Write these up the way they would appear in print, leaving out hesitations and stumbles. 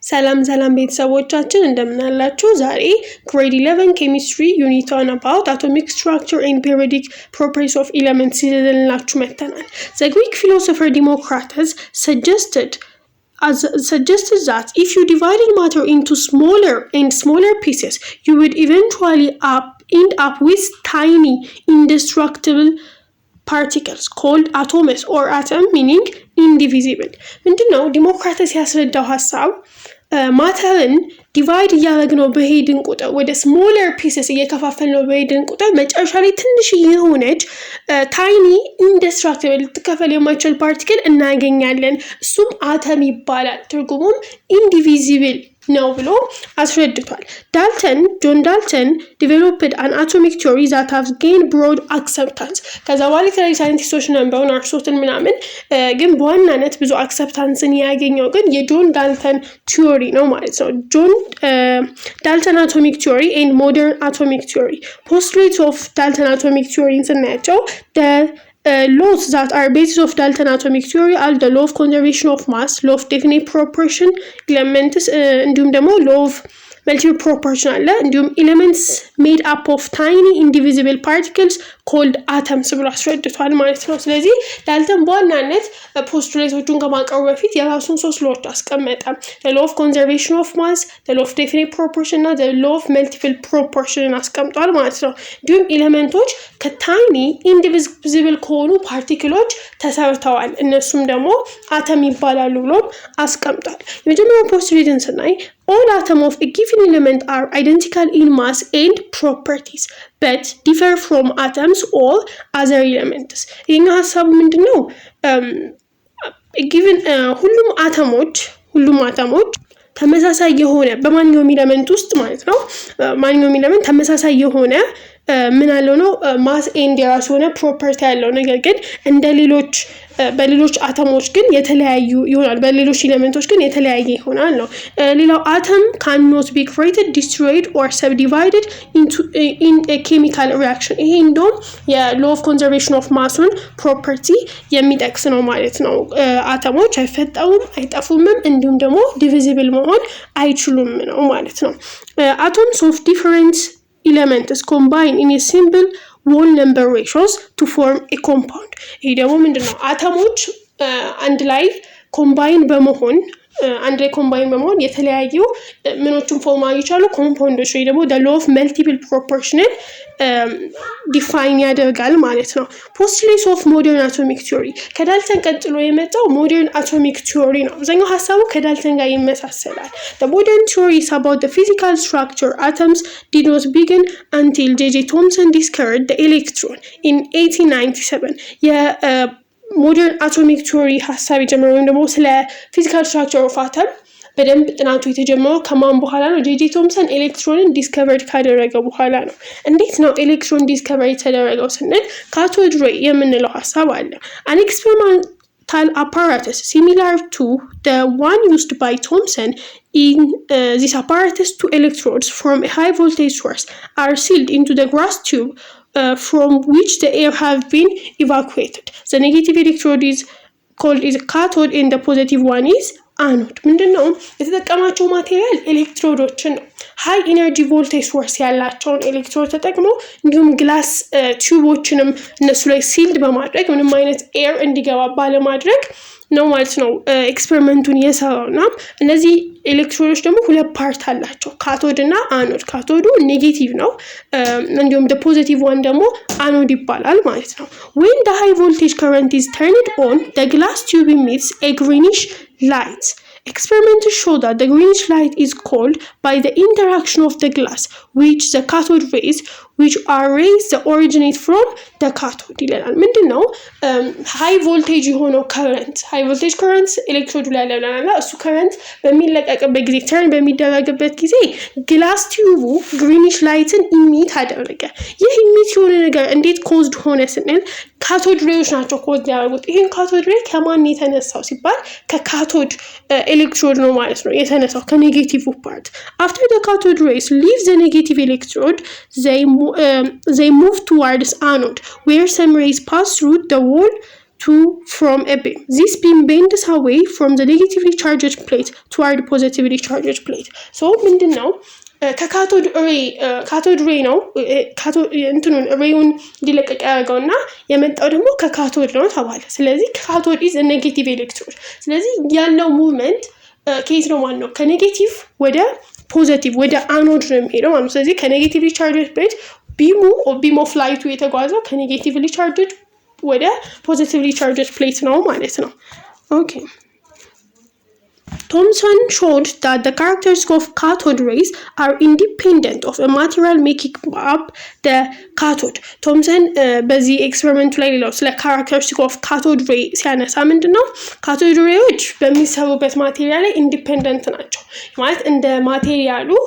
ሰላም ሰላም ቤተሰቦቻችን፣ እንደምን አላችሁ? ዛሬ grade 11 chemistry unit 1 about atomic structure and periodic properties of elements ይዘንላችሁ መጥተናል። The Greek philosopher Democritus suggested that if you divided matter into smaller and smaller pieces, you would eventually end up with tiny, indestructible particles called atoms or atom, meaning indivisible። ምንድን ነው ዲሞክራተስ ያስረዳው ሀሳብ? Matter ን divide እያደረግነው በሄድን ቁጥር፣ ወደ smaller pieces እየከፋፈልነው በሄድን ቁጥር መጨረሻ ላይ ትንሽ የሆነች tiny, indestructible፣ ልትከፈል የማይችል particle እናገኛለን። እሱም አተም ይባላል። ትርጉሙም indivisible ነው ብሎ አስረድቷል። Dalton John Dalton developed an atomic theory that have gained broad acceptance። ከዛ በኋላ የተለያዩ ሳይንቲስቶች ነበሩን፣ አርስቶትል ምናምን፣ ግን በዋናነት ብዙ acceptance ን ያገኘው ግን የጆን ዳልተን theory ነው ማለት ነው። John Dalton atomic theory and modern atomic theory። Postulates of Dalton atomic theory ን ስናያቸው፣ laws that are basis of Dalton atomic theory are the law of conservation of mass, law of definite proportion elements፣ እንዲሁም ደግሞ law of multiple proportion አለ። እንዲሁም elements made up of tiny, indivisible particles called atoms ብሎ አስረድቷል ማለት ነው። ስለዚህ ዳልተን በዋናነት postulate ኦቹን ከማቅረቡ በፊት የራሱን ሶስት law ዎች አስቀመጠ። Law of conservation of mass፣ law of definite proportion እና law of multiple proportion ን አስቀምጧል ማለት ነው። እንዲሁም element ኦች ከ tiny, indivisible ከሆኑ particle ኦች ተሰርተዋል፣ እነሱም ደግሞ አተም ይባላሉ ብሎም አስቀምጧል። የመጀመሪያው postulate ን ስናይ፣ all atom of given element are identical in mass and properties but differ from atoms all other elements። ይህኛው ሀሳቡ ምንድን ነው? Given ሁሉም አተሞች ተመሳሳይ የሆነ በማንኛውም element ውስጥ ማለት ነው፣ ማንኛውም element ተመሳሳይ የሆነ ምን አለው ነው፣ mass and የራሱ የሆነ property ያለው፣ ነገር ግን እንደ ሌሎች በሌሎች አተሞች ግን የተለያዩ ይሆናል። በሌሎች element ኦች ግን የተለያየ ይሆናል ነው። ሌላው አተም ካኖት ቢ ክሬትድ፣ ዲስትሮይድ ኦር ሰብዲቫይድድ ኢን ኬሚካል ሪያክሽን። ይሄ እንደውም የ law of conservation of mass ኡን property የሚጠቅስ ነው ማለት ነው። አተሞች አይፈጠሩም፣ አይጠፉምም፣ እንዲሁም ደግሞ divisible መሆን አይችሉም ነው ማለት ነው። Atoms of different elements combine in simple whole number ratios to form a compound። ይሄ ደግሞ ምንድን ነው? አተሞች አንድ ላይ combine በመሆን የተለያዩ ምኖችን form ማድረግ ይችላሉ፣ compound ኦች ወይ ደግሞ law of multiple proportion ን define ያደርጋል ማለት ነው። Postulates of modern atomic theory። ከዳልተን ቀጥሎ የመጣው modern atomic theory ነው። አብዛኛው ሀሳቡ ከዳልተን ጋር ይመሳሰላል። Modern theory is about physical structure atoms did not begin until J.J. Thomson discovered electron in 1897። የ modern atomic theory ሀሳብ የጀመረው ወይም ደግሞ ስለ physical structure of atom በደንብ ጥናቱ የተጀመረው ከማን በኋላ ነው? J.J. Thomson electron ን discovered ካደረገ በኋላ ነው። እንዴት ነው electron discover የተደረገው ስንል cathode ray የምንለው ሀሳብ አለ። An experimental apparatus similar to the one used by Thomson. In this apparatus, two electrodes from a high voltage source are sealed into the glass tube from which the air have been evacuated. The negative electrode is called is cathode and the positive one is anode። ምንድን ነው የተጠቀማቸው material? ኤሌክትሮዶችን ነው። High energy voltage source ያላቸውን ኤሌክትሮድ ተጠቅሞ እንዲሁም glass tube ኦችንም እነሱ ላይ sealed በማድረግ፣ ምንም አይነት air እንዲገባ ባለማድረግ ነው ማለት ነው experiment ኡን የሰራው። እና እነዚህ ኤሌክትሮዶች ደግሞ ሁለት part አላቸው፣ cathode እና anode። Cathode ኡ negative ነው፣ እንዲሁም positive one ደግሞ anode ይባላል ማለት ነው። When the high voltage current is turned on, the glass tube emits a greenish light. Experiments show that the greenish light is caused by the interaction of the glass with the cathode rays, which are rays that originate from the cathode ይለናል። ምንድን ነው? High voltage የሆነው current፣ high voltage current electrode ኡ ላይ ያለ ብለናል እና እሱ current በሚለቀቅበት ጊዜ፣ turn በሚደረግበት ጊዜ glass tube ኡ greenish light ን emit አደረገ። ይህ emit የሆነ ነገር እንዴት caused ሆነ ስንል cathode ray ዎች ናቸው cause ያደረጉት። ይህን cathode ray ከማን የተነሳው ሲባል ከ cathode electrode ነው ማለት ነው የተነሳው፣ ከ negative part። After the cathode rays leave the negative electrode, they move towards anode, where some rays pass through the wall to from a beam. This beam bends away from the negatively charged plate toward positively charged plate. So ምንድን ነው? ከ cathode ray፣ cathode ray ነው እንትኑን ray ውን እንዲለቀቅ ያደርገው እና የመጣው ደግሞ ከ cathode ነው ተባለ። ስለዚህ cathode is negative electrode። ስለዚህ ያለው movement ከየት ነው ማለት ነው? ከ negative ወደ positive፣ ወደ anode ነው የሚሄደው ማለት ነው። ስለዚህ ከ negatively charged plate beam ኡ፣ beam of light ኡ የተጓዘው ከ negatively charged ወደ positively charged plate ነው ማለት ነው። Okay, Thomson showed that the characteristics of cathode rays are independent of a material making up the cathode. ቶምሰን በዚህ experiment ኡ ላይ ሌላው ስለ characteristic of cathode ray ሲያነሳ ምንድን ነው? Cathode ray ዎች በሚሰሩበት material ላይ independent ናቸው፣ ማለት እንደ material ኡ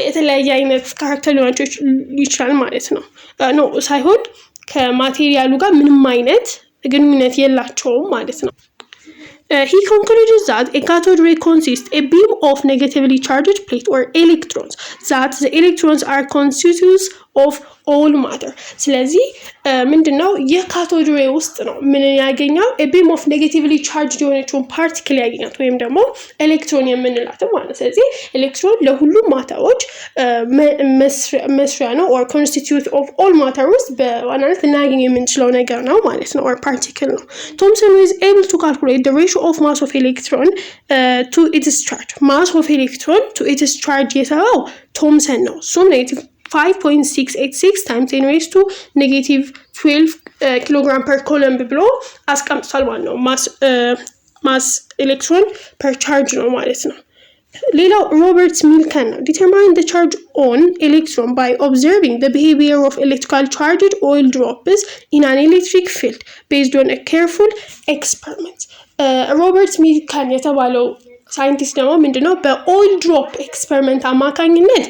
የተለያየ አይነት character ሊሆናቸው ይችላል ማለት ነው። No ሳይሆን ከ material ኡ ጋር ምንም አይነት ግንኙነት የላቸውም ማለት ነው። He concluded that a cathode ray consists a beam of negatively charged plate or electrons, that the electrons are constituents of all matter። ስለዚህ ምንድነው? ይህ cathode ray ውስጥ ነው ምን ያገኘው? Beam of negatively charged የሆነችውን particle ያገኛት ወይም ደግሞ ኤሌክትሮን የምንላትም ማለት ነው። ስለዚህ ኤሌክትሮን ለሁሉም matter ኦች መስሪያ ነው or constitute of all matter ውስጥ በዋናነት ልናገኝ የምንችለው ነገር ነው ማለት ነው፣ or particle ነው። Thomson was able to calculate the ratio of mass of electron to its charge. Mass of electron to its charge የሰራው ቶምሰን ነው። እሱም negative 5.686 times 10 raised to negative 12 kilogram per coulomb ብሎ አስቀምጧል ማለት ነው። Mass electron per charge ነው ማለት ነው። ሌላው ሮበርት ሚልከን ነው። Determine the charge on electron by observing the behavior of electrical charged oil drops in an electric field based on careful experiment። ሮበርት ሚልከን የተባለው scientist ደግሞ ምንድነው? በ oil drop experiment አማካኝነት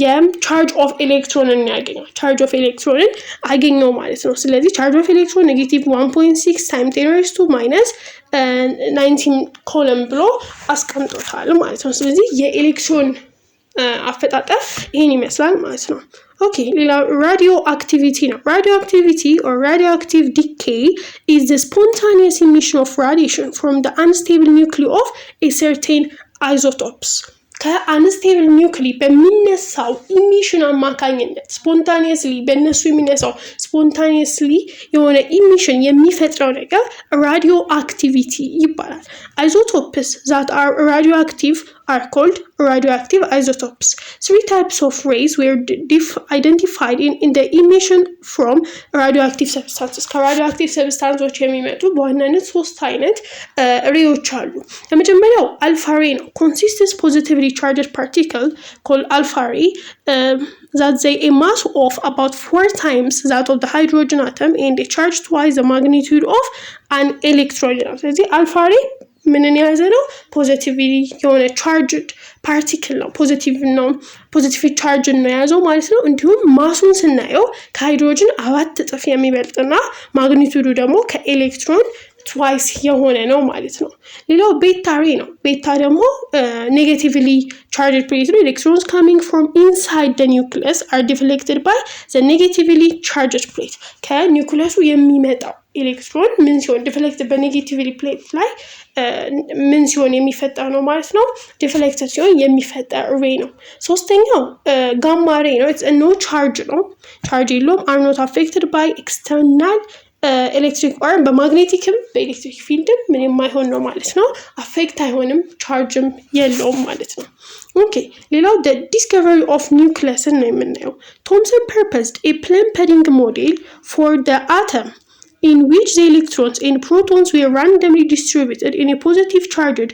የ charge of electron ን ያገኘው፣ charge of electron ን አገኘው ማለት ነው። ስለዚህ charge of electron negative 1.6 times 10 raised to minus 19 coulomb ብሎ አስቀምጦታል ማለት ነው። ስለዚህ የኤሌክትሮን አፈጣጠር ይህን ይመስላል ማለት ነው። Okay, ሌላው radioactivity ነው። Radioactivity or radioactive decay is the spontaneous emission of radiation from the unstable nuclei of a certain isotopes። ከ unstable nuclei በሚነሳው emission አማካኝነት spontaneously በእነሱ የሚነሳው spontaneously የሆነ emission የሚፈጥረው ነገር radioactivity ይባላል። Isotopes that are radioactive are called radioactive isotopes. Three types of rays were identified in the emission from radioactive substances. ከ radioactive substance ኦች የሚመጡ በዋናነት ሶስት አይነት ray ዎች አሉ። የመጀመሪያው alpha ray ነው። Consists positively charged particle called alpha ray that they a mass of about four times that of the hydrogen atom and a charge twice the magnitude of an electron ነው። ስለዚህ alpha ray ምንን የያዘ ነው? Positively የሆነ charged particle ነው። Positive ነው። Positive charge ነው የያዘው ማለት ነው። እንዲሁም mass ኡን ስናየው ከሃይድሮጅን አራት እጥፍ የሚበልጥና magnitude ኡ ደግሞ ከ electron twice የሆነ ነው ማለት ነው። ሌላው beta ray ነው። Beta ደግሞ negatively charged plate ነው። Electrons coming from inside the nucleus are deflected by the negatively charged plate። ከ ኒውክለሱ የሚመጣው ኤሌክትሮን ምን ሲሆን deflect በ negatively plate ላይ ምን ሲሆን የሚፈጠር ነው ማለት ነው። Deflected ሲሆን የሚፈጠር ray ነው። ሶስተኛው gamma ray ነው። No charge ነው። Charge የለውም። Are not affected by external electric or በ magnetic ም በ electric field ም ምን የማይሆን ነው ማለት ነው። Affect አይሆንም፣ charge ም የለውም ማለት ነው። Okay, ሌላው discovery of nucleus ን ነው የምናየው። Thomson proposed a plum pudding model for the atom in which the electrons and protons were randomly distributed in a positive charged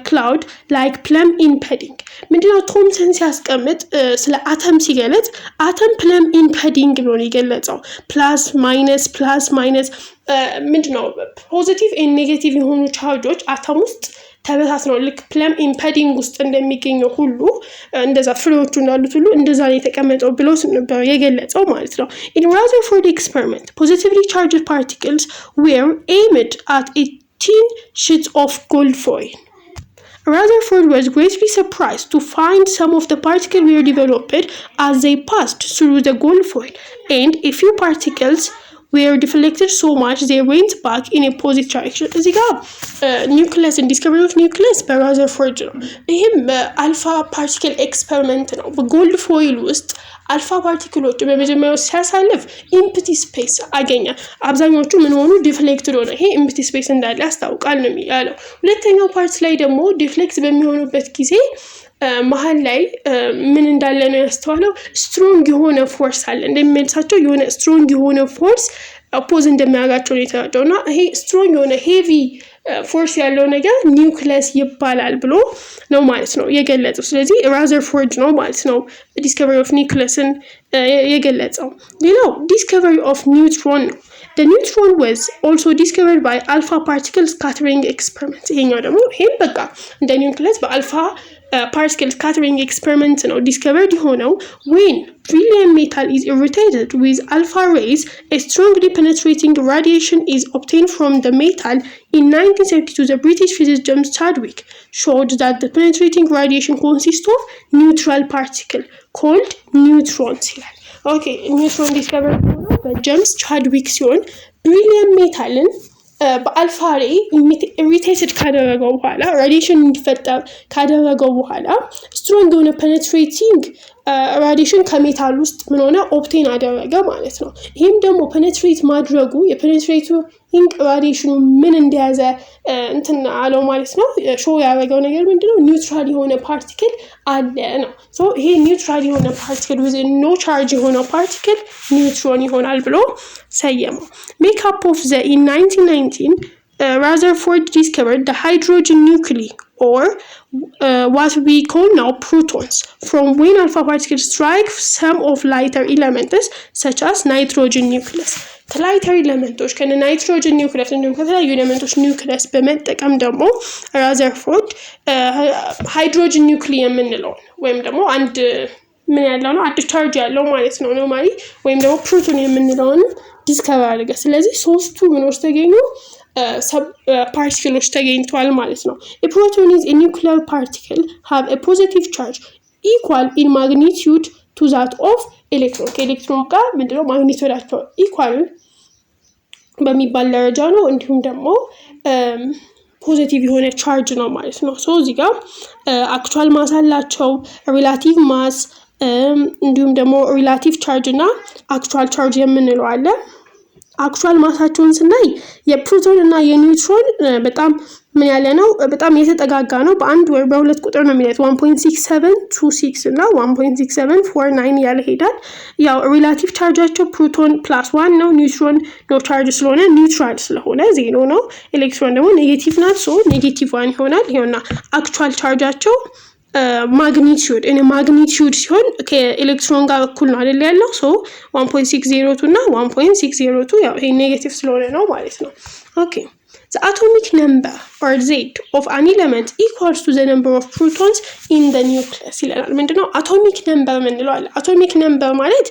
cloud like plum in pudding። ምንድነው? ቶምሰን ሲያስቀምጥ፣ ስለ አተም ሲገለጽ atom plum in pudding ብሎ ነው የገለጸው። Plus minus፣ plus minus ምንድነው? Positive and negative የሆኑ charge ኦች atom ውስጥ ተበታትነው ልክ plum in pudding ውስጥ እንደሚገኘው ሁሉ፣ እንደዛ ፍሬዎቹ እንዳሉት ሁሉ እንደዛ ነው የተቀመጠው ብሎ ነበር የገለጸው ማለት ነው። In Rutherford experiment, positively charged particles were aimed at a thin sheet of gold foil. Rutherford was greatly surprised to find some of the particles were developed as they passed through the gold foil, and a few particles were deflected so much they went back in opposite direction። እዚህ ጋር nucleus ን discovery of nucleus በራዘርፎርድ ነው። ይህም alpha particle experiment ነው። በ gold foil ውስጥ alpha particle ኦች በመጀመሪያው ሲያሳልፍ empty space አገኘ። አብዛኞቹ ምን ሆኑ? Deflected ሆነ። ይሄ empty space እንዳለ ያስታውቃል ነው ያለው። ሁለተኛው part ላይ ደግሞ deflect በሚሆኑበት ጊዜ መሀል ላይ ምን እንዳለ ነው ያስተዋለው። Strong የሆነ force አለ፣ እንደሚመልሳቸው የሆነ strong የሆነ force oppose እንደሚያደርጋቸው ነው የተረዳው። እና ይሄ strong የሆነ heavy force ያለው ነገር ኒውክለስ ይባላል ብሎ ነው ማለት ነው የገለጸው። ስለዚህ ራዘርፎርድ ነው ማለት ነው discovery of nucleus ን የገለጸው። ሌላው discovery of neutron ነው። Neutron was also discovered by alpha particle scattering experiment። ይሄኛው ደግሞ ይሄም በቃ እንደ nucleus በ alpha particle scattering experiment ነው discovered የሆነው። When beryllium metal is irritated with alpha rays, a strongly penetrating radiation is obtained from the metal. In 1932, the British physicist James Chadwick showed that the penetrating radiation consists of neutral particle called neutrons ይላል። Okay, neutron discover የሆነው በጀምስ ቻድዊክ ሲሆን beryllium metal ን በ alpha ray irritated ካደረገው በኋላ፣ radiation እንዲፈጠር ካደረገው በኋላ strong የሆነ penetrating radiation ከ metal ውስጥ ምን ሆነ? Obtain አደረገ ማለት ነው። ይህም ደግሞ penetrate ማድረጉ የ penetrating radiation ኑ ምን እንደያዘ እንትን አለው ማለት ነው። Show ያደረገው ነገር ምንድነው? Neutral የሆነ particle አለ ነው። ይሄ neutral የሆነ particle with no charge የሆነው particle neutron ይሆናል ብሎ ሰየመው። Makeup of the in 1919, Rutherford discovered the hydrogen nuclei, or what we call now protons, from when alpha particles strike some of lighter elements such as nitrogen nucleus። ከ lighter element ኦች ከነ nitrogen nucleus እንዲሁም ከተለያዩ element ኦች ኒውክለስ በመጠቀም ደግሞ ራዘርፎርድ hydrogen nuclei የምንለውን ወይም ደግሞ አንድ ምን ያለው ነው፣ አንድ charge ያለው ማለት ነው normally፣ ወይም ደግሞ ፕሮቶን የምንለውን discover አድርገ። ስለዚህ ሶስቱ ምኖች ተገኙ፣ particle ኦች ተገኝተዋል ማለት ነው። A proton is nuclear particle, have a positive charge equal in magnitude to that of electron። ከ ኤሌክትሮን ጋር ምንድነው magnitude ኣቸው equal በሚባል ደረጃ ነው። እንዲሁም ደግሞ positive የሆነ charge ነው ማለት ነው። So እዚህ ጋር actual mass አላቸው፣ relative mass፣ እንዲሁም ደግሞ relative charge እና actual charge የምንለው አለ። Actual mass ኣቸውን ስናይ የፕሮቶን እና የኒውትሮን በጣም ምን ያለ ነው፣ በጣም የተጠጋጋ ነው። በአንድ ወይ በሁለት ቁጥር ነው የሚለዩት፣ 1.6726 እና 1.6749 እያለ ሄዳል። ያው relative charge ኣቸው proton +1 ነው። Neutron no charge ስለሆነ፣ neutral ስለሆነ ዜሮ ነው። ኤሌክትሮን ደግሞ negative ናት፣ so -1 ይሆናል። ይኸውና actual charge ኣቸው magnitude እኔ magnitude ሲሆን ከኤሌክትሮን ጋር እኩል ነው አይደል ያለው? So 1.602 እና 1.602፣ ያው ይሄ negative ስለሆነ ነው ማለት ነው። Okay, the atomic number or Z of an element equals to the number of protons in the nucleus ይለናል። ምንድነው atomic number ምንለው አለ። Atomic number ማለት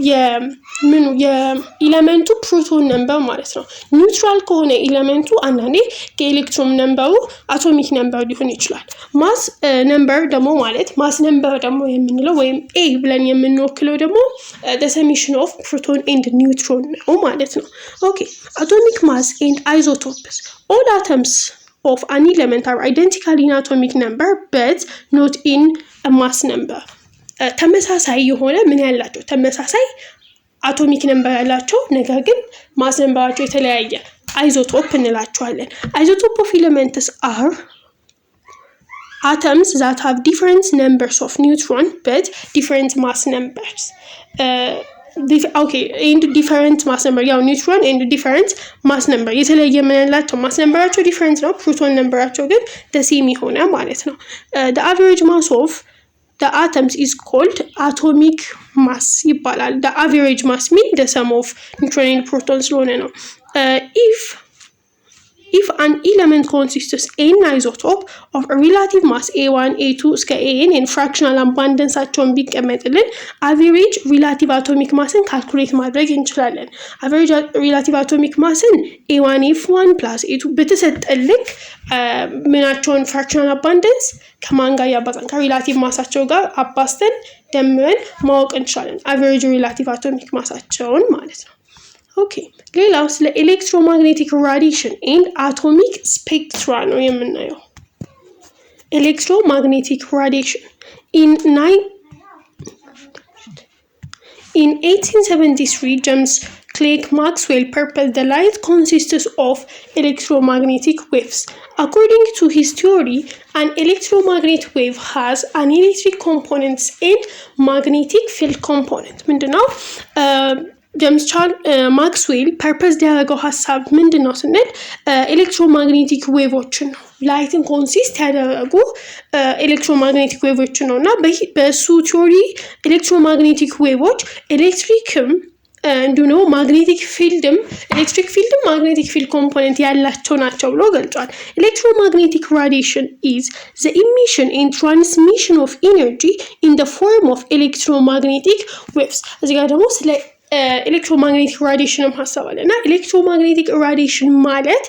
የምኑ የ element ኡ proton number ማለት ነው። Neutral ከሆነ element ኡ አንዳንዴ ከ electron number ኡ atomic number ሊሆን ይችላል። Mass number ደግሞ ማለት፣ mass number ደግሞ የምንለው ወይም A ብለን የምንወክለው ደግሞ summation of proton and neutron ነው ማለት ነው። Okay, atomic mass and isotopes. All atoms of an element are identical in atomic number but not in mass number። ተመሳሳይ የሆነ ምን ያላቸው፣ ተመሳሳይ atomic number ያላቸው ነገር ግን mass number ኣቸው የተለያየ isotope እንላቸዋለን። Isotope of elements are atoms that have different numbers of neutron but different mass numbers, okay, and different mass number። ያው neutron and different mass number፣ የተለየ ምን ያላቸው፣ mass number ኣቸው different ነው። Proton number ኣቸው ግን the same የሆነ ማለት ነው። Average mass of atoms is called atomic mass ይባላል። Average mass mean the sum of neutron and proton ስለሆነ ነው። If an element consists n isotope of relative mass A1, A2 እስከ An and fractional abundance ኣቸውን ቢቀመጥልን average relative atomic mass ን calculate ማድረግ እንችላለን። Average relative atomic mass ን A1 F1 plus A2 በተሰጠን ልክ ምናቸውን fractional abundance ከማን ጋር ያባዛን፣ ከ relative mass ኣቸው ጋር አባዝተን ደምረን ማወቅ እንችላለን። Average relative atomic mass ኣቸውን ማለት ነው። Okay፣ ሌላው ስለ electromagnetic radiation and atomic spectra ነው የምናየው። Electromagnetic radiation in 1873, James Clerk Maxwell proposed the light consists of electromagnetic waves. According to his theory, an electromagnetic wave has an electric component and magnetic field component. ምንድነው ጀምስ ቻርል ማክስዌል propose ያደረገው ሀሳብ ምንድን ነው ስንል electromagnetic wave ኦችን ነው። Light ን consist ያደረጉ electromagnetic wave ኦችን ነው እና በእሱ theory electromagnetic wave ኦች ኤሌክትሪክም እንዲሁም ደግሞ magnetic field ም electric field ም magnetic field component ያላቸው ናቸው ብሎ ገልጿል። Electromagnetic radiation is the emission and transmission of energy in the form of electromagnetic waves። እዚህ ጋር ደግሞ ስለ electromagnetic radiation ም ሀሳብ አለ እና electromagnetic radiation ማለት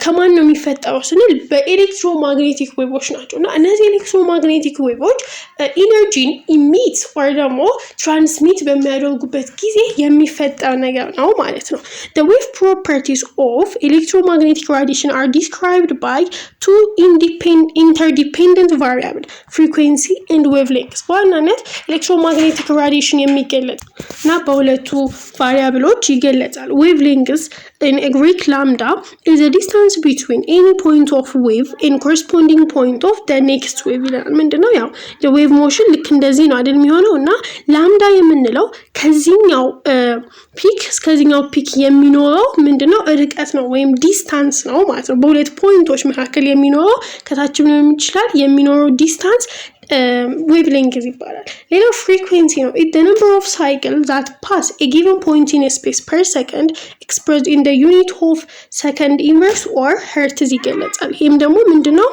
ከማን ነው የሚፈጠረው ስንል በ electromagnetic wave ኦች ናቸው እና እነዚህ electromagnetic wave ኦች energy ን emit ወይ ደግሞ transmit በሚያደርጉበት ጊዜ የሚፈጠር ነገር ነው ማለት ነው። The wave properties of electromagnetic radiation are described by two interdependent variable, frequency and wavelength። በዋናነት electromagnetic radiation የሚገለጽ እና በሁለቱ variable ኦች ይገለጻል። Wavelength in Greek lambda is a distance between any point of wave and corresponding point of the next wave ይለናል። ምንድነው ያው የ wave motion ልክ እንደዚህ ነው አይደል የሚሆነው እና lambda የምንለው ከዚህኛው peak እስከዚህኛው peak የሚኖረው ምንድነው ርቀት ነው ወይም distance ነው ማለት ነው። በሁለት point ኦች መካከል የሚኖረው ከታችም ሊሆን ይችላል የሚኖረው distance wavelength ይባላል። ሌላው frequency ነው። It number of cycle that pass a given point in space per second, expressed in unit of second inverse or hertz ይገለጻል። ይህም ደግሞ ምንድነው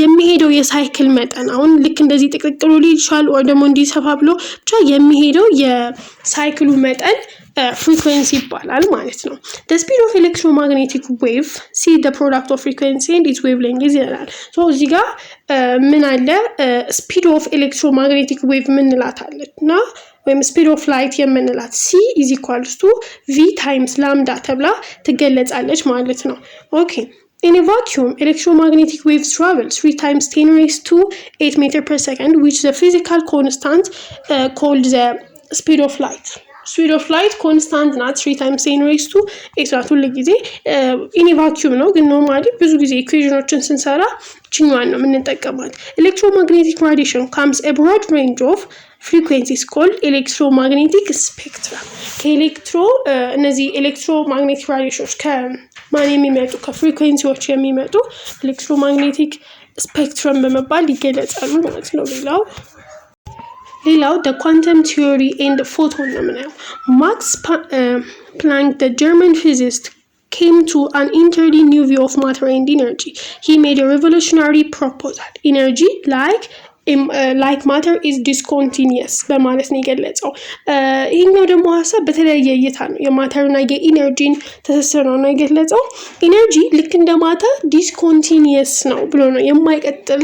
የሚሄደው የ cycle መጠን አሁን ልክ እንደዚህ ጥቅጥቅ ብሎ ሊሄድ ይችላል፣ or ደግሞ እንዲሰፋ ብሎ ብቻ የሚሄደው የ cycle ኡ መጠን frequency ይባላል ማለት ነው። The speed of electromagnetic wave c, the product of frequency and its wavelength ይላል። So እዚህ ጋር ምን አለ? Speed of electromagnetic wave ምንላት አለች እና ወይም speed of light የምንላት c is equals to v times lambda ተብላ ትገለጻለች ማለት ነው። Okay. In a vacuum, electromagnetic waves travel 3 times 10 raised to 8 meter per second, which is a physical constant called the speed of light. Speed of light constant ናት። 3 times 10 raised to 8 ናት። ሁል ጊዜ in vacuum ነው፣ ግን normally ብዙ ጊዜ equation ኦችን ስንሰራ ችኛዋን ነው የምንጠቀማት። Electromagnetic radiation comes a broad range of frequencies called electromagnetic spectrum። ከ electro እነዚህ electromagnetic radiation ኦች ከማን የሚመጡ ከ frequency ዎች የሚመጡ electromagnetic spectrum በመባል ይገለጻሉ ማለት ነው። ሌላው the quantum theory and photon ነው የምናየው። Max Planck, the German physicist, came to an entirely new view of matter and energy. He made a revolutionary proposal. Energy, like matter, is discontinuous በማለት ነው የገለጸው። ይህኛው ደግሞ ሀሳብ በተለያየ እይታ ነው የ matter ና የ energy ን ትስስር ነው የገለጸው። Energy ልክ እንደ matter discontinuous ነው ብሎ ነው፣ የማይቀጥል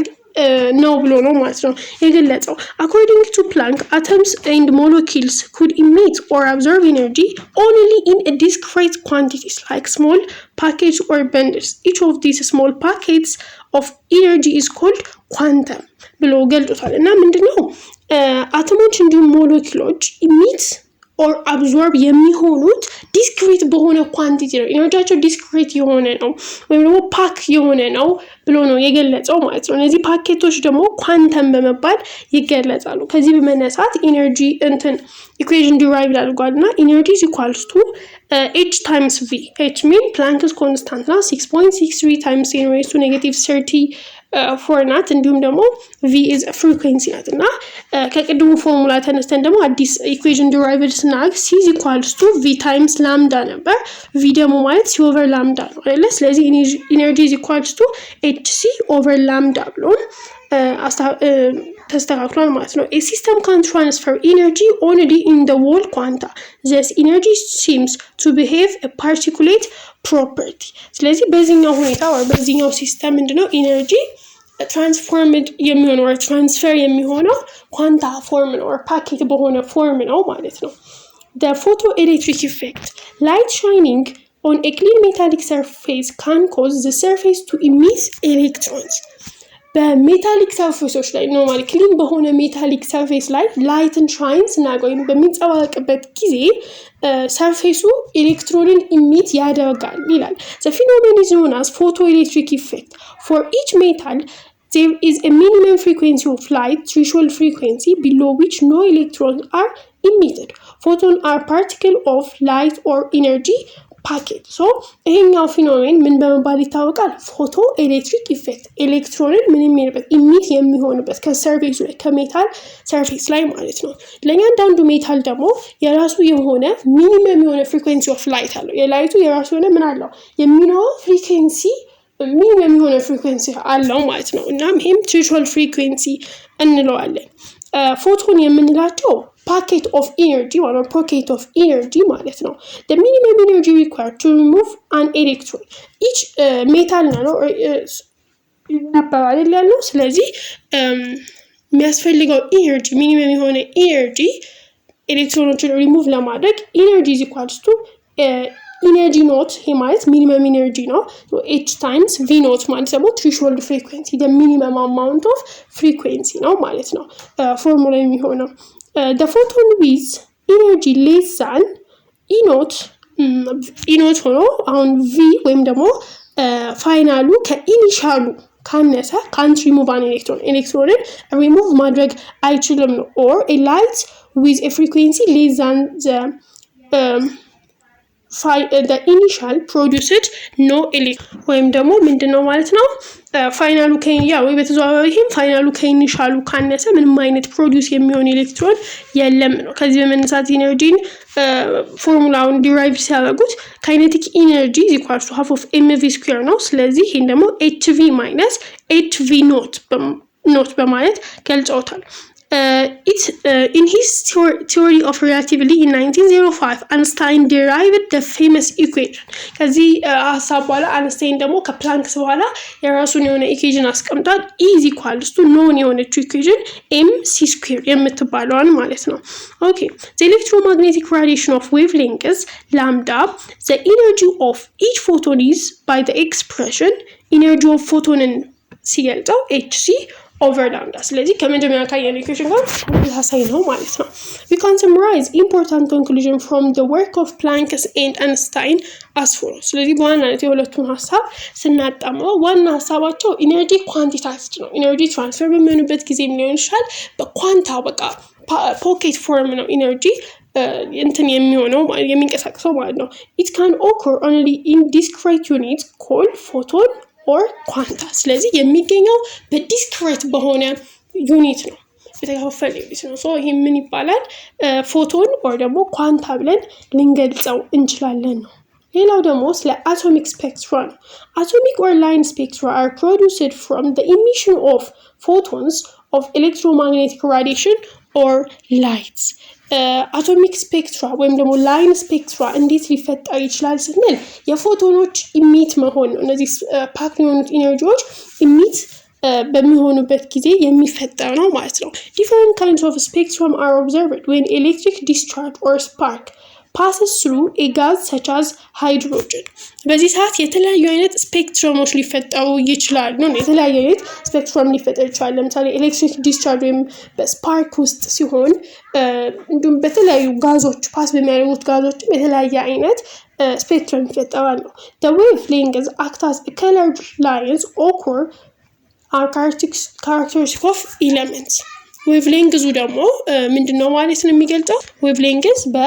ነው ብሎ ነው ማለት ነው የገለጸው። According to Planck, atoms and molecules could emit or absorb energy only in discrete quantities, like small package or bundles. Each of these small packets of energy is called quantum ብሎ ገልጦታል። እና ምንድነው አተሞች እንዲሁም ሞለኪሎች emit or absorb የሚሆኑት discrete በሆነ quantity ነው። Energy ያቸው discrete የሆነ ነው ወይም ደግሞ pack የሆነ ነው ብሎ ነው የገለጸው ማለት ነው። እነዚህ ፓኬቶች ደግሞ ኳንተም በመባል ይገለጻሉ። ከዚህ በመነሳት energy እንትን equation derive አድርጓል እና energy equals to h times v። h mean Planck's constant ናት፣ 6.63 times 10 raised to negative 34 ናት። እንዲሁም ደግሞ v is frequency ናት እና ከቅድሙ ፎርሙላ ተነስተን ደግሞ አዲስ equation derived ስናደርግ c equals to v times lambda ነበር። v ደግሞ ማለት c over lambda ነው አይደለ? ስለዚህ energy equals to h c over lambda ብሎን ተስተካክሏል ማለት ነው። A system can transfer energy only in the whole quanta. Thus energy seems to behave particulate property። ስለዚህ በዚህኛው ሁኔታ ወይ በዚህኛው system ምንድነው energy transformed የሚሆነው ወይ transfer የሚሆነው quanta form ነው፣ ፓኬት በሆነ form ነው ማለት ነው። The photoelectric effect. Light shining on a clean metallic surface can cause the surface to emit electrons. በ metallic surface ኦች ላይ፣ normally clean በሆነ metallic surface ላይ light ን shine ስናደርግ ወይም በሚንጸባረቅበት ጊዜ surface ኡ electron ን emit ያደርጋል ይላል። The phenomenon is known as photoelectric effect. For each metal, there is a minimum frequency of light, threshold frequency, below which no electrons are emitted. Photon are particle of light or energy packet. So ይሄኛው phenomenon ምን በመባል ይታወቃል? Photoelectric effect፣ electron ን ምን የሚልበት፣ emit የሚሆንበት ከ surface ኡ ላይ፣ ከ metal surface ላይ ማለት ነው። ለእያንዳንዱ metal ደግሞ የራሱ የሆነ minimum የሆነ frequency of light አለው። የ light ኡ የራሱ የሆነ ምን አለው፣ የሚኖረው frequency፣ minimum የሆነ frequency አለው ማለት ነው። እናም ይሄም threshold frequency እንለዋለን። Photon የምንላቸው packet of energy ማለት፣ pocket of energy ማለት ነው። ሚኒመም ኤነርጂ ሪኳየርድ ቱ ሪሙቭ አን ኤሌክትሮን ኢች ሜታል ነው ነበር አይደል ያልነው። ስለዚህ የሚያስፈልገው energy፣ minimum የሆነ ኢነርጂ ኤሌክትሮኖችን ሪሙቭ ለማድረግ energy is equals to energy naught፣ ይሄ ማለት minimum energy ነው። h times v naught ማለት ደግሞ threshold frequency፣ minimum amount of frequency ነው ማለት ነው ፎርሙላ የሚሆነው። Photon with energy less than E naught፣ E naught ሆኖ አሁን v ወይም ደግሞ ፋይናሉ ከኢኒሻሉ ካነሰ ካንት ሪሙቭ አን ኤሌክትሮን፣ ኤሌክትሮንን ሪሙቭ ማድረግ አይችልም ነው። Or a light with a frequency less than initial produced no electron ወይም ደግሞ ምንድን ነው ማለት ነው፣ final ኡ ያ ወይ በተዘዋዋሪ ይህም final ኡ ከ initial ኡ ካነሰ ምንም አይነት produce የሚሆን ኤሌክትሮን የለም ነው። ከዚህ በመነሳት energy ን formula ውን derive ሲያደርጉት kinetic energy equals to half of mv square ነው። ስለዚህ ይህን ደግሞ hv minus hv naught በማለት ገልጸውታል። It in his theory of relativity in 1905, Einstein derived the famous equation። ከዚህ ሀሳብ በኋላ አንስታይን ደግሞ ከ Planck's በኋላ የራሱን የሆነ equation አስቀምጧል። E is equals to known የሆነችው equation m c square የምትባለዋን ማለት ነው። Okay, the electromagnetic radiation of wavelength lambda, the energy of each photon is by the expression energy of photon ን ሲገልጸው hc over lambda። ስለዚህ ከመጀመሪያ ካየነው equation ጋር ተመሳሳይ ነው ማለት ነው። We can summarize important conclusion from the work of Planck's and Einstein as follow። ስለዚህ በዋናነት የሁለቱን ሀሳብ ስናጣምረው ዋና ሀሳባቸው energy quantized ነው። Energy transfer በሚሆንበት ጊዜ ሊሆን ይችላል፣ በ quanta በቃ pocket form ነው energy እንትን የሚሆነው፣ የሚንቀሳቀሰው ማለት ነው። It can occur only in discrete unit called photon or quanta። ስለዚህ የሚገኘው በ discrete በሆነ unit ነው፣ የተከፋፈለ unit ነው። So ይሄ ምን ይባላል? Photon or ደግሞ quanta ብለን ልንገልጸው እንችላለን ነው። ሌላው ደግሞ ስለ atomic spectra ነው። Atomic or line spectra are produced from the emission of photons of electromagnetic radiation or lights። Atomic spectra ወይም ደግሞ line spectra እንዴት ሊፈጠር ይችላል ስንል የ photon ኦች emit መሆን ነው። እነዚህ pack የሆኑት energy ዎች emit በሚሆኑበት ጊዜ የሚፈጠር ነው ማለት ነው። Different kinds of spectrum are observed when electric discharge or spark passes through a gas such as hydrogen። በዚህ ሰዓት የተለያዩ አይነት spectrum ኦች ሊፈጠሩ ይችላሉ። የተለያዩ አይነት spectrum ሊፈጠር ይችላል። ለምሳሌ electric discharge ወይም በ spark ውስጥ ሲሆን፣ እንዲሁም በተለያዩ ጋዞች pass በሚያደርጉት ጋዞችም የተለያየ አይነት spectrum ይፈጠራል ነው። The wavelengths act as colored lines occur are characteristic of elements። Wavelength ኡ ደግሞ ምንድን ነው ማለት ነው የሚገልጸው? Wavelength በ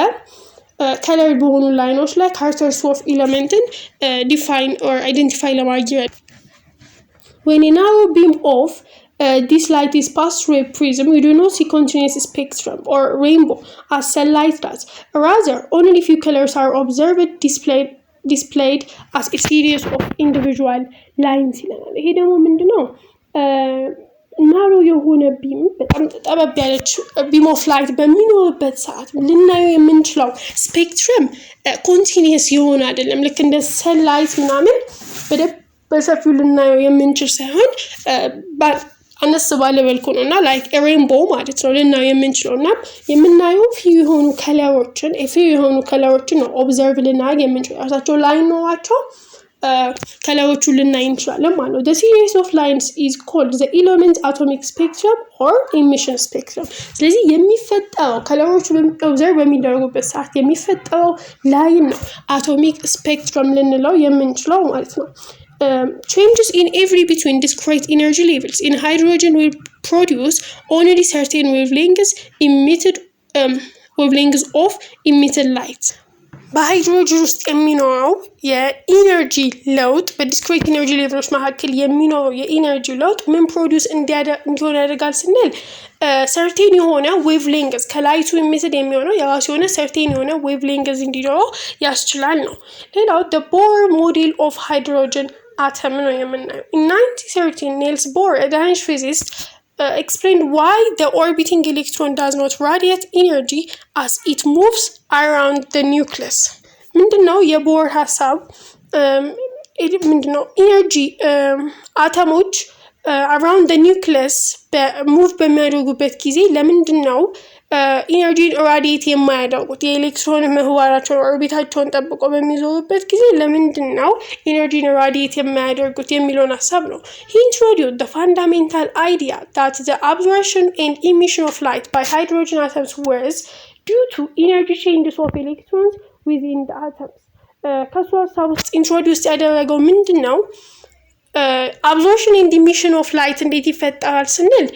color በሆኑ line ኦች ላይ characteristic of element ን define or identify ለማድረግ። When a narrow beam of this light is passed through a prism, we do not see continuous spectrum or rainbow as sunlight does. Rather, only few colors are observed displayed as a series of individual lines ይለናል። ይሄ ደግሞ ምንድነው? Narrow የሆነ beam፣ በጣም ጠበብ ያለች beam of light በሚኖርበት ሰዓት ልናየው የምንችለው spectrum continuous የሆነ አይደለም። ልክ እንደ sunlight ምናምን በደንብ በሰፊው ልናየው የምንችል ሳይሆን አነስ ባለ መልኩ ነው እና like rainbow ማለት ነው ልናየው የምንችለው። እና የምናየው few የሆኑ color ኦችን ነው observe ልናደርግ የምንችለው። ራሳቸው line ኖሯቸው color ኦቹን ልናይ እንችላለን ማለት ነው። The series of lines is called the element atomic spectrum or emission spectrum። ስለዚህ የሚፈጠረው color ኦቹ observe በሚደረጉበት ሰዓት የሚፈጠረው line ነው atomic spectrum ልንለው የምንችለው ማለት ነው። Changes in every between discrete energy levels in hydrogen will produce only certain wavelengths of emitted light። በሃይድሮጅን ውስጥ የሚኖረው የ energy ለውጥ፣ በ discrete energy level ኦች መካከል የሚኖረው የ energy ለውጥ ምን produce እንዲሆን ያደርጋል ስንል certain የሆነ wavelength ከ light ኡ emitted የሚሆነው የራሱ የሆነ certain የሆነ wavelength እንዲኖረው ያስችላል ነው። ሌላው the Bohr model of hydrogen atom ነው የምናየው። In 1913, Niels Bohr, a Danish physicist, explained why the orbiting electron does not radiate energy as it moves around the nucleus። ምንድን ነው የቦር ሀሳብ? ምንድን ነው energy አተሞች around nucleus move በሚያደርጉበት ጊዜ ለምንድን ነው energy ን radiate የማያደርጉት? የኤሌክትሮን ምህዋራቸውን orbit ኣቸውን ጠብቆ በሚዞሩበት ጊዜ ለምንድን ነው energy ን radiate የማያደርጉት የሚለውን ሀሳብ ነው። He introduced the fundamental idea that the absorption and emission of light by hydrogen atoms was due to energy changes of electrons within the atoms። ከሱ ሀሳብ ውስጥ introduce ያደረገው ምንድን ነው? Absorption and emission of light እንዴት ይፈጠራል ስንል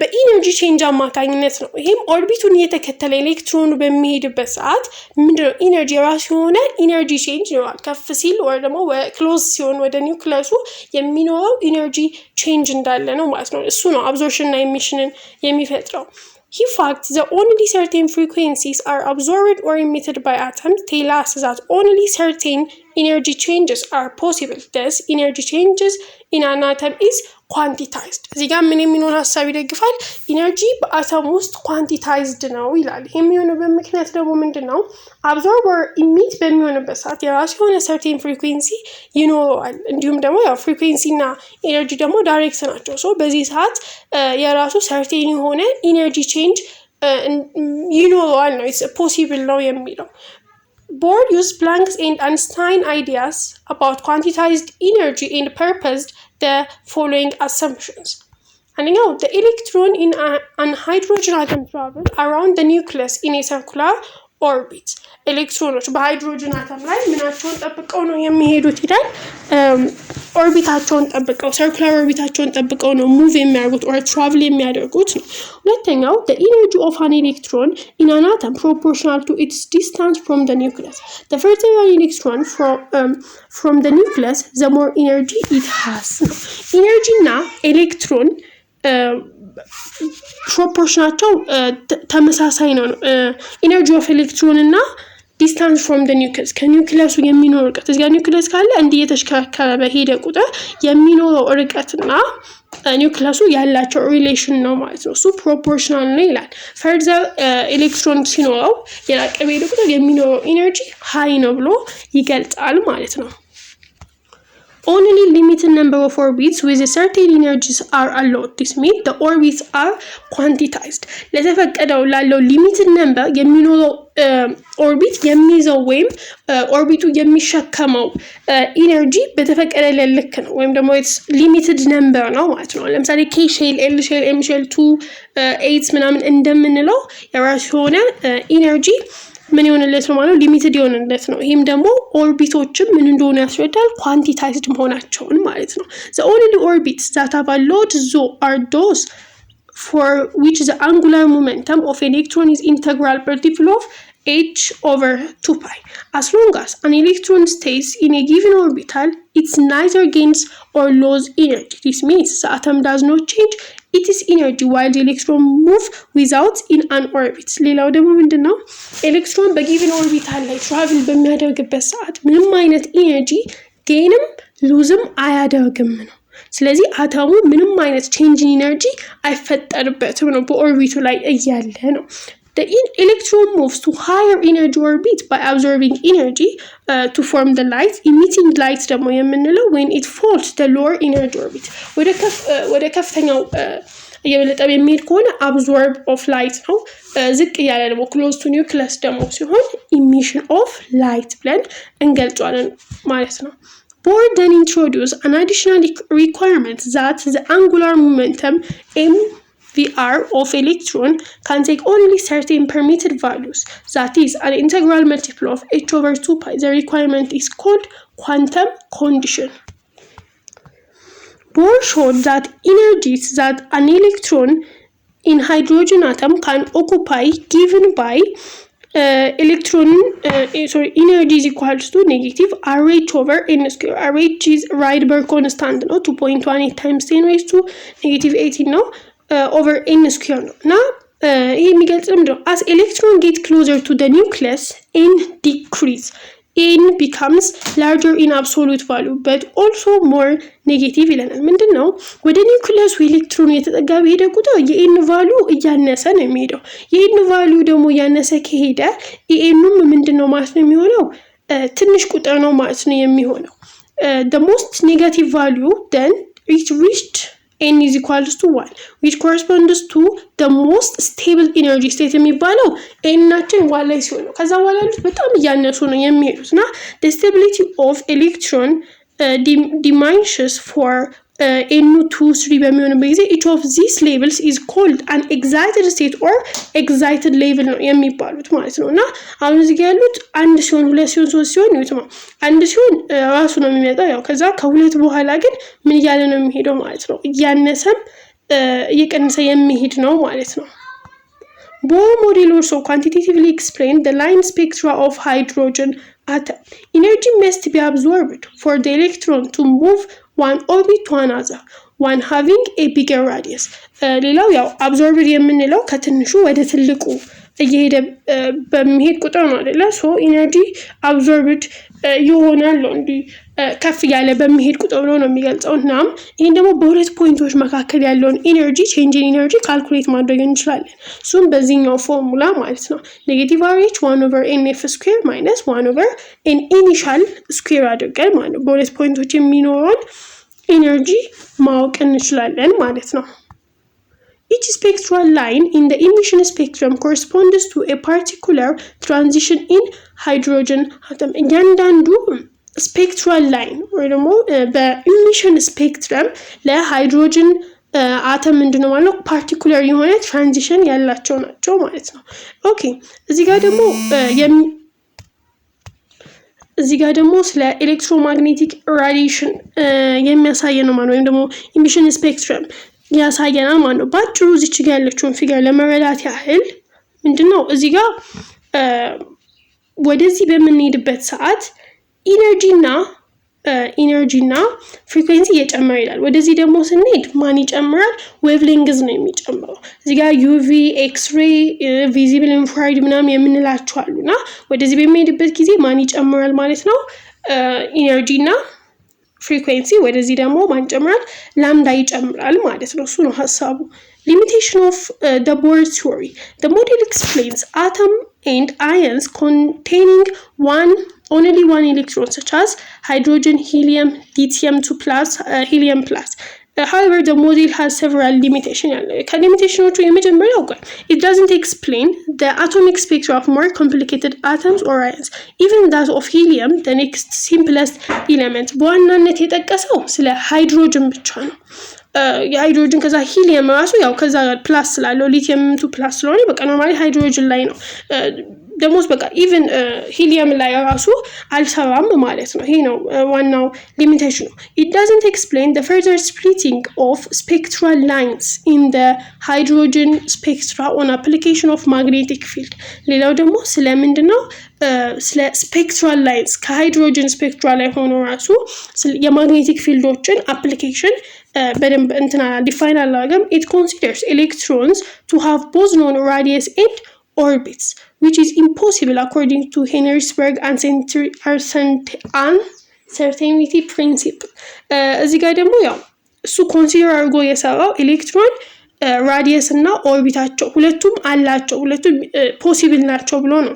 በ energy change አማካኝነት ነው። ይሄም orbit ኡን እየተከተለ ኤሌክትሮኑ በሚሄድበት ሰዓት ምንድነው energy የራሱ የሆነ energy change ይኖራል። ከፍ ሲል ወይ ደግሞ close ሲሆን ወደ ኒውክለሱ የሚኖረው energy change እንዳለ ነው ማለት ነው። እሱ ነው absorption እና emission ን የሚፈጥረው። He fact the only certain frequencies are absorbed or emitted by atoms tell us that only certain energy changes are possible. Thus, energy changes in an atom is quantized። እዚህ ጋር ምን የሚለውን ሀሳብ ይደግፋል? Energy በአተም ውስጥ quantized ነው ይላል። ይህ የሚሆንበት ምክንያት ደግሞ ምንድን ነው? Absorb or emit በሚሆንበት ሰዓት የራሱ የሆነ certain frequency ይኖረዋል። እንዲሁም ደግሞ ያው frequency እና energy ደግሞ direct ናቸው። So በዚህ ሰዓት የራሱ certain የሆነ energy change ይኖረዋል ነው፣ possible ነው የሚለው። Bohr used Planck's and Einstein ideas about quantized energy and proposed the following assumptions. አንደኛው the electron in an hydrogen atom travel around the nucleus in a circular orbit። ኤሌክትሮኖች በሃይድሮጅን አተም ላይ ምናቸውን ጠብቀው ነው የሚሄዱት ይላል። Orbit ኣቸውን ጠብቀው፣ circular orbit ኣቸውን ጠብቀው ነው move የሚያደርጉት or travel የሚያደርጉት ነው። ሁለተኛው the energy of an electron in an atom proportional to its distance from the nucleus. The further an electron from the nucleus, the more energy it has ነው። Energy እና ኤሌክትሮን proportion ኣቸው ተመሳሳይ ነው። Energy of electron እና distance from the nucleus፣ ከ ኒውክለሱ የሚኖር ርቀት፣ እዚጋ ኒውክለስ ካለ እንዲህ እየተሽከረከረ በሄደ ቁጥር የሚኖረው ርቀትና ኒውክለሱ ያላቸው relation ነው ማለት ነው። እሱ proportional ነው ይላል። Further ኤሌክትሮን ሲኖረው የራቀ በሄደ ቁጥር የሚኖረው energy high ነው ብሎ ይገልጻል ማለት ነው። Only limited number of orbits with a certain energies are allowed. This means the orbits are quantized. ለተፈቀደው ላለው limited number የሚኖረው orbit የሚይዘው ወይም orbit ኡ የሚሸከመው energy በተፈቀደለት ልክ ነው ወይም ደግሞ limited number ነው ማለት ነው። ለምሳሌ K shell፣ L shell፣ M shell፣ 2, 8 ምናምን እንደምንለው የራሱ የሆነ energy ምን የሆነለት ነው ማለት limited የሆነለት ነው። ይህም ደግሞ orbit ኦችም ምን እንደሆኑ ያስረዳል፣ quantized መሆናቸውን ማለት ነው። The only orbits that have allowed so are those for which the angular momentum of electron is integral multiple of h over 2 pi. As long as an electron stays in a given orbital, it neither gains or loses energy. This means the atom does not change its energy while the electron move without in an orbit። ሌላው ደግሞ ምንድን ነው? ኤሌክትሮን በ given orbital ላይ travel በሚያደርግበት ሰዓት ምንም አይነት energy gain ም lose ም አያደርግም ነው። ስለዚህ አተሙ ምንም አይነት change in energy አይፈጠርበትም ነው በ orbit ኡ ላይ እያለ ነው። Electron moves to higher energy orbit by absorbing energy to form the light። Emitting light ደግሞ የምንለው when it falls the lower energy orbit፣ ወደ ከፍተኛው እየበለጠ የሚሄድ ከሆነ absorb of light ነው። ዝቅ እያለ ደግሞ close to nucleus ደግሞ ሲሆን emission of light ብለን እንገልጿለን ማለት ነው። Bohr then introduced an additional requirement that the angular momentum mvr of electron can take only certain permitted values, that is, an integral multiple of h over 2 pi. The requirement is called quantum condition. Bohr showed that energies that an electron in hydrogen atom can occupy given by electron, sorry, energy is equals to negative RH over n square. RH is Rydberg constant ነው፣ 2.18 times 10 raised to negative 18 ነው፣ over n square ነው። እና ይህ የሚገልጽ ምንድን ነው? As electron get closer to the nucleus, n decrease, n becomes larger in absolute value but also more negative ይለናል። ምንድን ነው? ወደ ኒውክለሱ ኤሌክትሮኑ የተጠጋ በሄደ ቁጥር የ n value እያነሰ ነው የሚሄደው። የ n value ደግሞ እያነሰ ከሄደ En ኑም ምንድን ነው ማለት ነው የሚሆነው? ትንሽ ቁጥር ነው ማለት ነው የሚሆነው። The most negative value then it reached n is equals to 1, which corresponds to the most stable energy state የሚባለው n ናችን 1 ላይ ሲሆን ነው። ከዛ በኋላ ያሉት በጣም እያነሱ ነው የሚሄዱት። እና the stability of electron diminishes for n ኑ 2, 3 በሚሆንበት ጊዜ። Each of these levels is called an excited state or excited level ነው የሚባሉት ማለት ነው። እና አሁን እዚህ ጋ ያሉት አንድ ሲሆን፣ ሁለት ሲሆን፣ ሶስት ሲሆን ይዩት ነው። አንድ ሲሆን ራሱ ነው የሚመጣው ያው። ከዛ ከሁለት በኋላ ግን ምን እያለ ነው የሚሄደው ማለት ነው? እያነሰም እየቀነሰ የሚሄድ ነው ማለት ነው። Bohr model also quantitatively explained the line spectra of hydrogen atom. Energy must be absorbed for the electron to move one orbit to another, one having a bigger radius. ሌላው ያው absorbed የምንለው ከትንሹ ወደ ትልቁ እየሄደ በሚሄድ ቁጥር ነው አይደለ? So energy absorbed ይሆናል ነው፣ እንዲህ ከፍ እያለ በሚሄድ ቁጥር ብሎ ነው የሚገልጸው። እናም ይህን ደግሞ በሁለት point ኦች መካከል ያለውን energy, change in energy calculate ማድረግ እንችላለን። እሱም በዚህኛው ፎርሙላ ማለት ነው። Negative RH one over n f square minus one over n initial square አድርገን ማለት ነው በሁለት point ኦች የሚኖረውን energy ማወቅ እንችላለን ማለት ነው። Each spectral line in the emission spectrum corresponds to a particular transition in hydrogen atom. እያንዳንዱ spectral line ወይ ደግሞ በ emission spectrum ለ hydrogen atom ምንድነው ማለት ነው particular የሆነ transition ያላቸው ናቸው ማለት ነው። Okay, እዚህ ጋር ደግሞ ስለ electromagnetic radiation የሚያሳየ ነው ማለት ወይም ደግሞ emission spectrum ያሳየናል ማለት ነው። በአጭሩ እዚች ጋ ያለችውን figure ለመረዳት ያህል ምንድን ነው፣ እዚህ ጋር ወደዚህ በምንሄድበት ሰዓት energy እና frequency እየጨመረ ይላል። ወደዚህ ደግሞ ስንሄድ ማን ይጨምራል? Wavelength ነው የሚጨምረው። እዚህ ጋር UV፣ X-ray፣ visible፣ infrared ምናምን የምንላቸው አሉ። እና ወደዚህ በሚሄድበት ጊዜ ማን ይጨምራል ማለት ነው? Energy እና frequency። ወደዚህ ደግሞ ማን ይጨምራል? Lambda ይጨምራል ማለት ነው። እሱ ነው ሀሳቡ። Limitation of the Bohr theory: the model explains atom and ions containing one only one electron, such as hydrogen, helium, lithium 2 plus, helium plus. However, the model has several limitation ያለ። ከ limitation ኖቹ የመጀመሪያው ቆይ it doesn't explain the atomic spectra of more complicated atoms or ions, even that of helium, the next simplest element። በዋናነት የጠቀሰው ስለ ሃይድሮጅን ብቻ ነው። የሃይድሮጅን ከዛ ሂሊየም ራሱ ያው ከዛ plus ስላለው፣ lithium 2+ ስለሆነ በቃ normally hydrogen ላይ ነው ደግሞ፣ በቃ even helium ላይ ራሱ አልሰራም ማለት ነው። ይሄ ነው ዋናው limitation ኑ። It doesn't explain the further splitting of spectral lines in the hydrogen spectra on application of magnetic field። ሌላው ደግሞ ስለ ምንድን ነው? ስለ spectral lines ከ hydrogen spectra ላይ ሆኖ ራሱ የ magnetic field ኦችን application በደንብ እንትና define አላደረገም። It considers electrons to have both known radius and orbits, which is impossible according to Heisenberg uncertainty principle። እዚህ ጋር ደግሞ ያው እሱ consider አድርጎ የሰራው ኤሌክትሮን Radius እና orbit ኣቸው ሁለቱም አላቸው፣ ሁለቱም possible ናቸው ብሎ ነው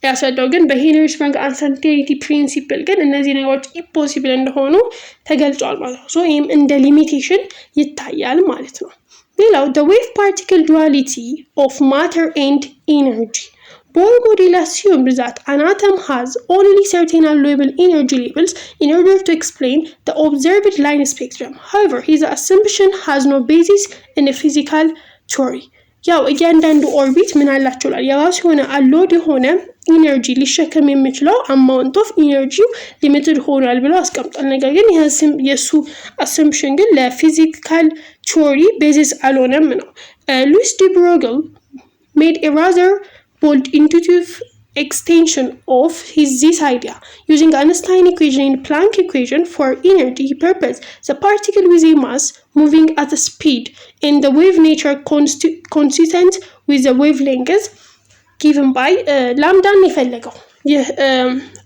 ያስረዳው። ግን በ Henry's uncertainty principle ግን እነዚህ ነገሮች impossible እንደሆኑ ተገልጿል ማለት ነው። So ይህም እንደ limitation ይታያል ማለት ነው። ሌላው the wave particle duality of matter and energy. Bohr model assumed that an atom has only certain allowable energy levels in order to explain the observed line spectrum. However, his assumption has no basis in a physical theory. ያው እያንዳንዱ orbit ምን አላቸው ላል የራሱ የሆነ allowed የሆነ energy ሊሸከም የሚችለው amount of energy ው limited ሆኗል ብሎ አስቀምጧል። ነገር ግን የእሱ assumption ግን ለ physical theory basis አልሆነም ነው። Louis de Broglie made a rather bold intuitive extension of this idea. Using Einstein equation and Planck equation for energy, he proposed the particle with a mass moving at a speed and the wave nature consistent with the wavelength given by lambda ን የፈለገው። ይህ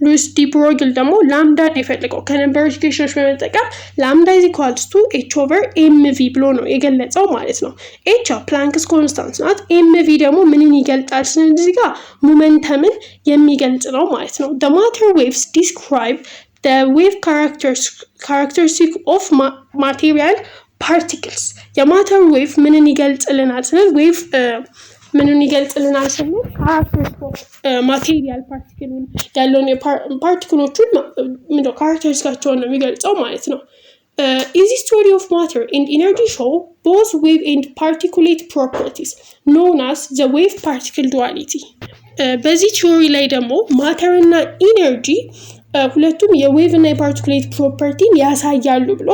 Louis de Broglie ደግሞ lambda ን የፈለገው ከነበሩት equation ኖች በመጠቀም lambda is equals to h over mv ብሎ ነው የገለጸው ማለት ነው። h Planck's constant ናት። mv ደግሞ ምንን ይገልጣል ስንል እዚህ ጋር momentum ን የሚገልጽ ነው ማለት ነው። The matter waves describe the wave characteristic of material particles. የ matter wave ምንን ይገልጽልናል ስንል wave ምንን ይገልጽልናል ስንል characteristic material particle ኡን ያለውን particle ኦቹን ምንድነው characteristic ኣቸውን ነው የሚገልጸው ማለት ነው። In this theory of matter and energy show both wave and particulate properties, known as the wave particle duality። በዚህ theory ላይ ደግሞ matter እና energy ሁለቱም የ wave እና የ particulate property ን ያሳያሉ ብሎ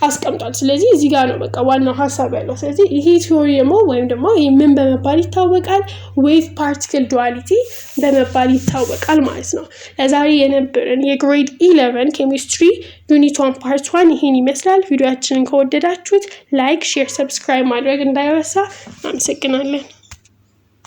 አስቀምጧል። ስለዚህ እዚህ ጋር ነው በቃ ዋናው ሀሳብ ያለው። ስለዚህ ይሄ theory ደግሞ ወይም ደግሞ ይህ ምን በመባል ይታወቃል? Wave particle duality በመባል ይታወቃል ማለት ነው። ለዛሬ የነበረን የ grade 11 chemistry unit 1 part 1 ይሄን ይመስላል። ቪዲዮአችንን ከወደዳችሁት like፣ share፣ subscribe ማድረግ እንዳይረሳ። አመሰግናለን።